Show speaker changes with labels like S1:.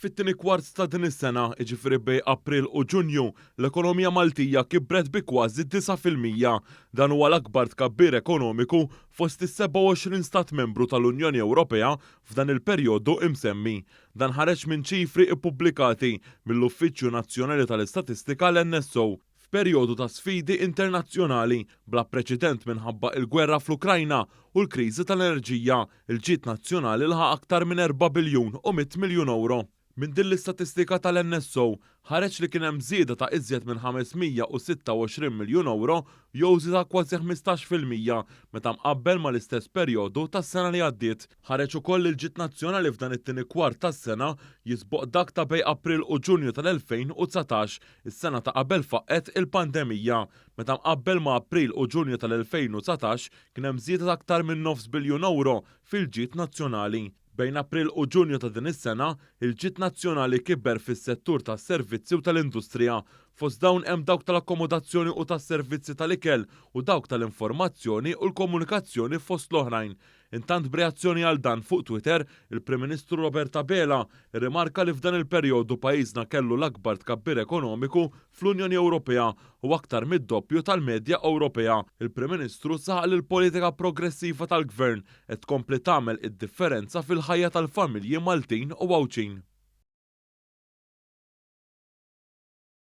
S1: Fit-tieni kwart ta' din is-sena, jiġifieri bejn April u Ġunju, l-ekonomija Maltija kibret bi kważi 9%. Dan huwa l-akbar tkabbir ekonomiku fost is-27 stat membru tal-Unjoni Ewropea f'dan il-perjodu imsemmi. Dan ħareġ minn ċifri ppubblikati mill-Uffiċċju Nazzjonali tal-Istatistika l-NSO. F'perjodu ta' sfidi internazzjonali bla preċedent minħabba il-gwerra fl-Ukrajna u l-kriżi tal-enerġija, il-ġid nazzjonali laħaq aktar minn 4 biljun u 100 miljun ewro. Minn din l-istatistika tal-NSO ħareġ li kien hemm żieda ta' iżjed minn 526 miljun ewro jew żieda kważi 15% meta mqabbel mal-istess perjodu tas-sena li għaddiet. Ħareġ ukoll li l-ġid nazzjonali f'dan it-tieni kwart tas-sena jisboq dak ta' bejn April u Ġunju tal-2019, is-sena ta' qabel faqqgħet il-pandemija. Meta mqabbel ma' April u Ġunju tal-2019 kien hemm żieda ta' aktar minn nofs biljun ewro fil-ġid nazzjonali. Bejn April u Ġunju ta' din is-sena, il-ġid nazzjonali kiber fis-settur tas-servizzi u tal-industrija. Fost dawn hemm dawk tal-akkomodazzjoni u tas-servizzi tal-ikel u dawk tal-informazzjoni u l-komunikazzjoni fost l-oħrajn. Intant b'reazzjoni għal dan fuq Twitter, il-Prim Ministru Robert Abela rrimarka li f'dan il-perjodu pajjiżna kellu l-akbar tkabbir ekonomiku fl-Unjoni Ewropea u aktar mid-doppju tal-medja Ewropea. Il-Prim Ministru saħaq li l-politika progressiva tal-Gvern qed tkompli tagħmel id-differenza fil-ħajja tal-familji Maltin u Għawdxin.